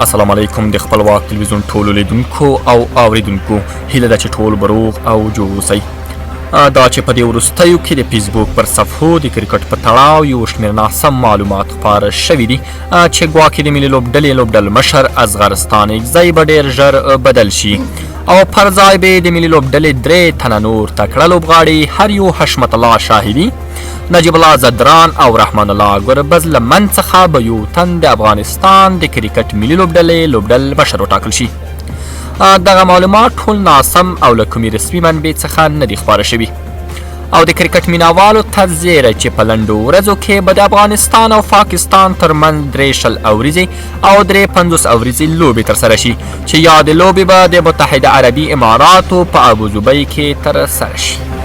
السلام علیکم د خپلواک تلویزیون ټولو لیدونکو او اوریدونکو، هیله ده چې ټول به روغ او جوړ اوسئ. دا چې په دې وروستیو کې د فیسبوک پر صفحو د کرکټ په تړاو یو شمېر ناسم معلومات خپاره شوي دي چې ګواکې د ملي لوبډلې لوبډلمشر اصغر ستانکزی به ډېر ژر بدل شي او پر ځای به د ملي لوبډلې درې تنه نور تکړه لوبغاړي هر یو حشمت الله شاهدي، نجیب الله ځدران او رحمان الله ګربز له منځ څخه به یو تن د افغانستان د کرکټ ملي لوبډلې لوبډلمشر وټاکل شي. دغه معلومات ټول ناسم او له کومې رسمي منبع څخه نه دي خپاره شوي او د کرکټ مینوالو ته زیری چې په لنډو ورځو کې به د افغانستان او پاکستان ترمنځ درې 20 اوریزې او 53 اوریزې لوبې ترسره شي چې یادې لوبې به د متحده عربي اماراتو په ابوظبۍ کې ترسره شي.